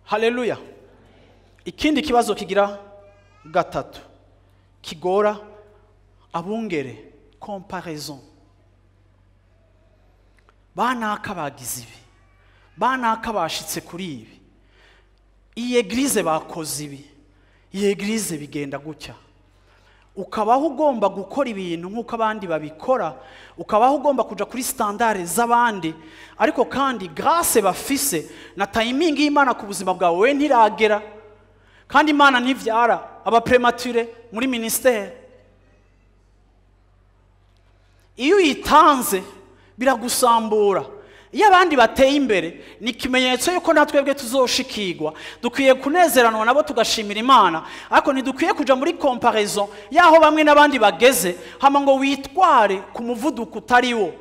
Haleluya. Ikindi kibazo kigira gatatu kigora abungere, comparaison. Banaka bagize ibi, banaka bashitse kuri ibi, iyi eglise bakoze ibi, iyi eglise bigenda gutya. Ukabaho ugomba gukora ibintu nk'uko abandi babikora, ukabaho ugomba kuja kuri standard z'abandi, ariko kandi grâce bafise na timing y'Imana ku buzima bwawe we ntiragera. Kandi Imana ntivyara aba premature muri ministère. Iyo uyitanze biragusambura. Iyo abandi bateye imbere ni ikimenyetso yuko natwebwe tuzoshikirwa. Dukwiye kunezeranwa nabo tugashimira Imana, ariko ntidukwiye kuja muri comparaison y'aho bamwe n'abandi bageze, hama ngo witware ku muvuduko utari wo.